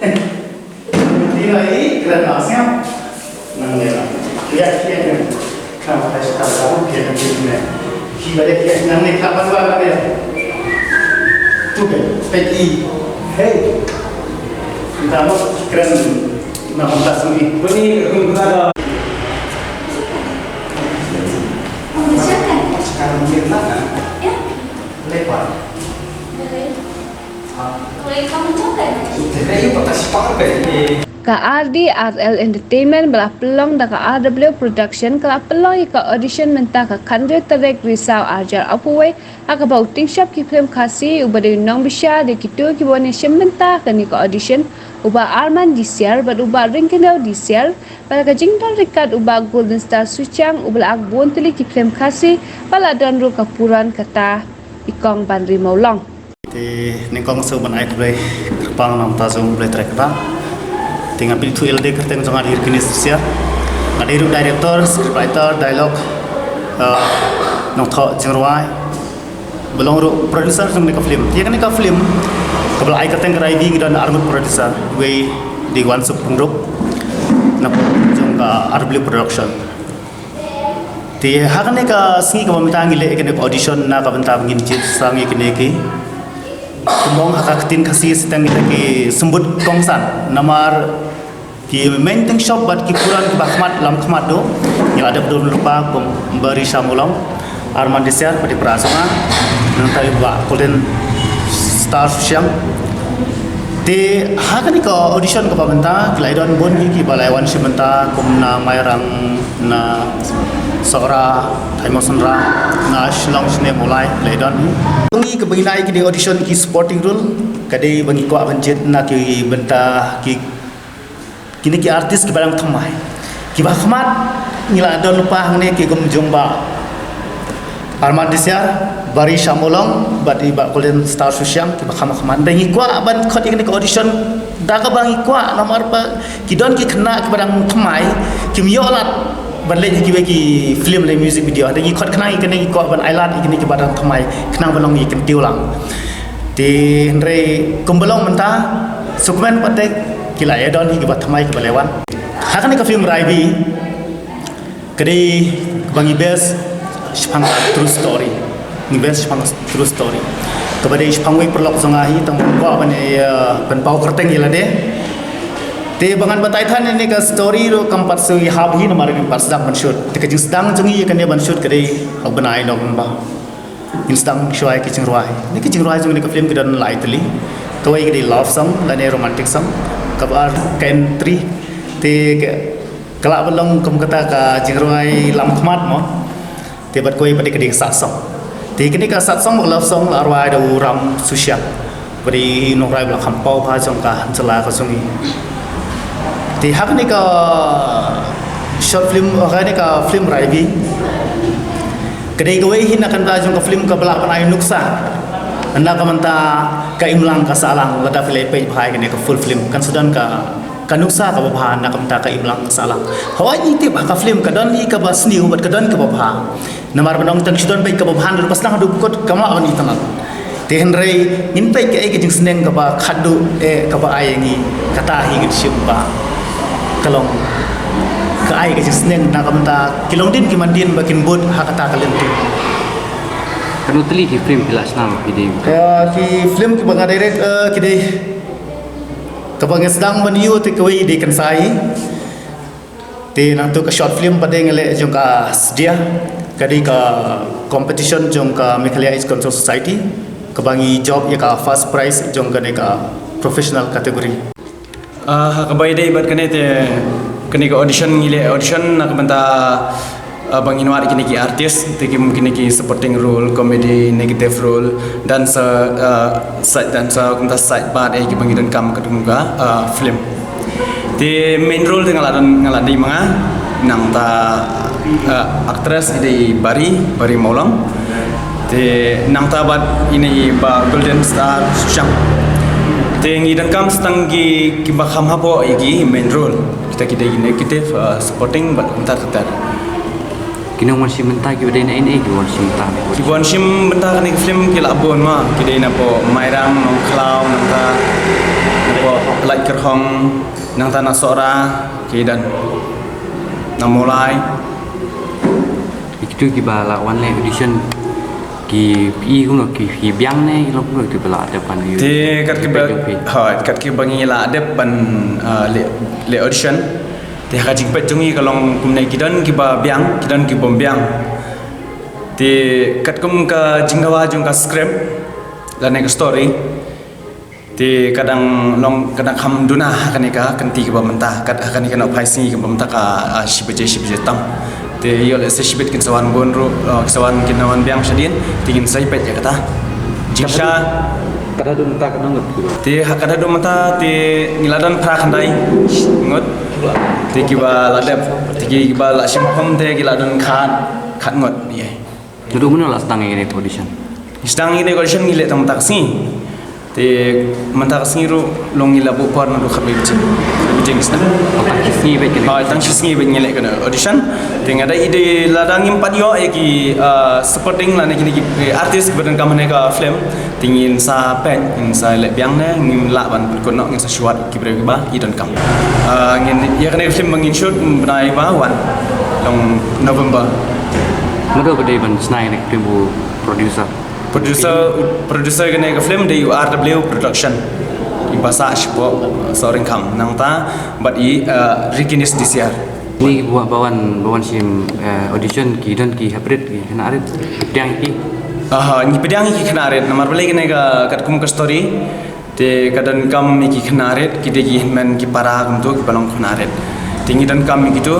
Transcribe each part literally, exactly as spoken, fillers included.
Dina i kren na siang. Nang ne na. Ya, ya, ya. Kau kasih tahu kamu kena kena. Kiba dia kena nang ne kapan wala dia. Tu kan, peki. Hey. Kita mau keren. Nah, kita sendiri. Ini guna. Sekarang dia nak. Ya. Lepas. Ka R D R L Entertainment ba la pynlong da ka R W Production ka la pynlong ïa ka audition mynta ka khathynriew tarik Risaw arhajar arphew wei, ha kaba u Tyngshop ki film Khasi uba dei u nongbishar, dei kito kiba wan ïashim bynta ha kane ka audition, u Bah Arman Disiar bad u Bah Ryngkynrew Disiar, bad ka jingdon ryngkat u Bah Golden Star Suchiang uba la act bun tylli ki film Khasi, bad la don ruh ka puran kata I Kong Banri Mawlong. Te nyngkong sngewbha ban ai khublei kyrpang na ka bynta jong U Blei Trai Kynrad. Te nga pynithuh ïa lade kyrteng jong nga dei Rikinis Sia. Nga dei ruh director, script writer, dialogue, eh, nongthoh jingrwai, ba long ruh producer jong kane ka film. Te ïa kane ka film kaba la ai kyrteng ka Raibi ngi don arngut producer, uwei dei u Wansuk Pyngrope, na jong ka R W Production. Te ha kane ka sngi kaba mynta ngi leh kane ka audition na ka bynta ba ngin jied shuwa ïa kine ki, kumba ong ha ka ktien Khasi, siteng kita ki symbud kongsan. Namar ki main Tyngshop bad ki puran kiba khmat lam khmat, to ngi la dep don lypa kum u Bah Risha Mawlong, Arman Disiar, bad i para sanga, nangta i Bah Golden Star Suchiang. Te ha kane ka audition kaba mynta ki la don bun hi kiba la wan shim bynta kum na Mairang, na Sohra, Thaimosynra, na Shillong shane Mawlai, la don hi. Ngi kaba ngi la ïa ki dei audition ki supporting role, ka dei ba ngi kwah ban jied na ki bynta ki, kine ki artist kiba dang thymmai, kiba khmat. Ngi la don lypa hangne ki kum jong Bah Arman Disiar, Bah Risha Mawlong bad i Bah Golden Star Suchiang, kiba kham khmat. Ngi kwah ban khot ïa kane ka audition da kaba ngi kwah namar ba ki don ki khynnah kiba dang thymmai, kim ïoh lad ban leh ïa kiwei ki film lane music video. Ngi khot khnang ïa kane, ngi kwah ban ai lad ïa kine kiba dang thymmai khnang ban long ïa ki kyntiew lang. Te hynrei kumba long mynta, sukmen pat te ki la ïa don hi kiba thymmai kiba la wan. Ha kane ka film Raibi, ka dei kaba ngi base shaphang ka true story. Ngi base shaphang ka true story kaba dei shaphang uwei u paralok jong nga hi, tang ban kwah ban, eh, ban pynpaw kyrteng ïa lade. Te ba ngan batai than ïa kane ka story ruh kam pat shu ïahap hi namar ngim pat sdang ban shoot. Te ka jingsdang jong ngi ïa kane ban shoot ka dei ha u bnai November. Ngin sdang shuwa ïa ki jingrwai. Kine ki jingrwai jong kane ka film ki don lai tylli. Kawei ka dei love song lane romantic song. Kaba ar ka entry. Te ka, ka lah ban long kum kata ka jingrwai lam khmat mo. Te bad kawei pat ka dei ka sad song. Te kane ka sad song, ka love song, la rwai da u Ram Suchiang. Ba dei u nongrwai ba la kham paw bha jong ka jylla ka jong ngi. Te ha kane ka short film, ha kane ka film Raibi, ka dei kawei hi na ka bynta jong ka film kaba lah ban ai nuksa na ka bynta ka imlang ka sahlang. Lada phi la peit bha ïa kane ka full film kan sa don ka, ka nuksa kaba bha na ka bynta ka imlang ka sahlang. Hawei ngi tip ha ka film ka don hi kaba sniew bad ka don kaba bha. Namar ba nang tang shu don beit kaba bha, hynrei ba sdang haduh ba kut kam lah ban itynnad. Te hynrei ngin peit kaei ka jingsneng kaba khatduh, eh, kaba ai ïa ngi, kata hi ngin shim ba ka long ka ai ka jingsneng na ka bynta ki longdien ki mandien ba kin bud ha kata ka lynti. Katno tylli ki film phi la shna, phi dei? Ïa ki film kiba nga direct, eh, ki dei, kaba nga sdang ban ïoh te kawei dei Kynsai. Te nangta ka short film pat dei nga leh jong ka Sdia, ka dei ka competition jong ka Meghalaya AIDS Control Society, kaba ngi jop ïa ka first prize jong kane ka professional category. Ah, ha kaba ïadei bad kane te, kane ka audition ngi leh audition na ka bynta, ah, ba ngin wad kine ki artist, te ki, kine ki supporting role, comedy, negative role, dancer, ah, side dancer, kumta side part, eh, kiba ngi donkam katkum ka, ah, film. Te main role te nga la don, nga la dei ma nga, nangta, eh, actress i dei Bari, Bari Mawlong. Te nangta bad ine i Bah Golden Star Suchiang. Te ngi donkam sa tang ki, kiba kham hapoh ïa ki main role. Kita ki dei ki negative, eh, supporting bad kumta kumta. Ki nongwan shim bynta kiba dei na ine kiba wan shim bynta? Kiba wan shim bynta kane ka film ki la bun ma, ki dei napoh Mairang, Nongkhlaw, nangta napoh Kyrhong, nangta na Sohra, ki don na Mawlai. Kitu kiba la wan leh audition ki, ki kumno, ki, ki biang ne ki long kumno kiba la dep ban ïa. Te kat kiba, peit jong phi. Hooid, kat kiba ngi la dep ban, ah, leh, leh audition. Te ha ka jingpeit jong ngi ka long kumne, ki don kiba biang, ki don ki bym biang. Te katkum ka jingdawa jong ka script lane ka story, te ka dang long, ka dang kham duna ha kane ka kynti kaba mynta, kat ha kane ka nongphai sngi kaba mynta ka, ah, shi baje, shi baje tam. Te ïoh lehse shibit kin sa wan bun ruh, ah, kin sa wan, kin wan biang shadien, te ngin sa ïa peit ïa kata. Jingshisha. Ka dei mynta ka nong ngut. Te ha ka dei mynta te ngi la don phra khyndai ngut. Te kiba la dep, te kiba la shim form te ki la don khat, khat ngut. Ïa. Naduh mynno la sdang ïa kane ka audition? Sdang ïa kane ka audition ngi leh tang mynta ka sngi. Te mynta ka sngi ruh long ngi la buh por naduh khatwei baje. Khatwei baje ngi sdang. Oh, tang shi sngi beit kane. Oh, tang shi sngi beit ngi leh kane audition. Te nga dei i dei lada ngim pat ïoh ïa ki, ah, supporting lane kine ki, eh, artist kiba donkam ha kane ka film. Te ngin sa peit, ngin sa leh biang ne, ngin lah ban pynkut noh, ngin sa shuwa ki briew kiba ki donkam. Ah, ngin ïa kane ka film ba ngin shoot bnai ba wan long November. Mano ba dei ban shna ïa kane ka film, u producer? Producer, producer kane ka film dei u R W Production. Iba sah shapoh Sohryngkham nangta bad i, ah, Rikinis D C R. Kine ba wan, ba wan shim, eh, audition ki don ki hapdeng ki khynnah rit, ki pdiang ki. Aha, ngi pdiang ki khynnah rit namar balei kane ka katkum ka story. Te ka donkam ïa ki khynnah rit, ki dei ki hynmen ki para kumto kiba long khynnah rit. Te ngi donkam ïa kito.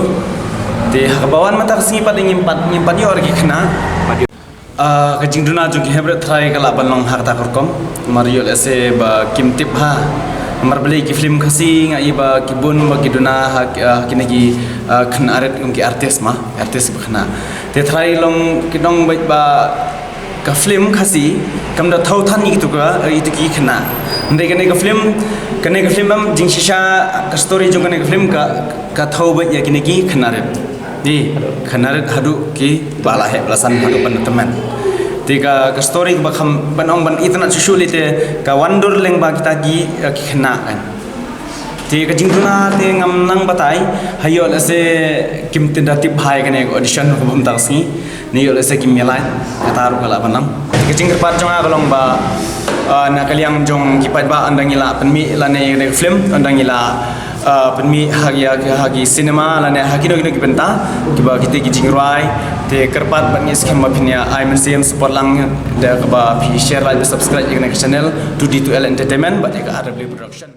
Te ha kaba wan mynta ka sngi pat ngim pat, ngim pat ïoh ki khynnah. Ah, ka jingduna jong ki hynmen rit trai ka lah ban long ha kata ka rukom. Namar ïoh lehse ba kim tip ha. Namar balei ki film Khasi nga i ba ki bun ba ki duna ha, ah, kine ki, ah, khynnah rit kum ki artist ma, artist ba khynnah. Te trai long ki nong bad ba ka film Khasi kam da thaw than ïa kito ka, eh, ïa kito ki khynnah. Hynrei kane ka film, kane ka film em jingshisha ka story jong kane ka film ka, ka thaw bad ïa kine ki khynnah rit. Di, khynnah rit haduh kiba la heh ba la san haduh ban tymmen. Te ka, ka story kaba kham ban ong ban itynnad shuh shuh lei te ka wan dur lyngba kita ki, eh, ki khynnah kan. Te ka jingduna te ngam nang batai, ha ïoh lehse kim tip da tip bha ïa kane ka audition kaba mynta ka sngi. Ne ïoh lehse kim ïalait, kata ruh ka lah ban long. Te ka jingkyrpad jong nga ka long ba, ah, na ka liang jong ki paidbah ynda ngi la pynmih lane ïa kane ka film, ynda ngi la, ah, pynmih ha ki, ha ki cinema lane ha kino kino ki bynta kiba kit ki jingrwai. Te kyrpad bad ngi skhem ba phin ïa ai mynsiem support lang da kaba phi share, like, subscribe ïa kane ka channel two D two L Entertainment bad ïa ka R W Production.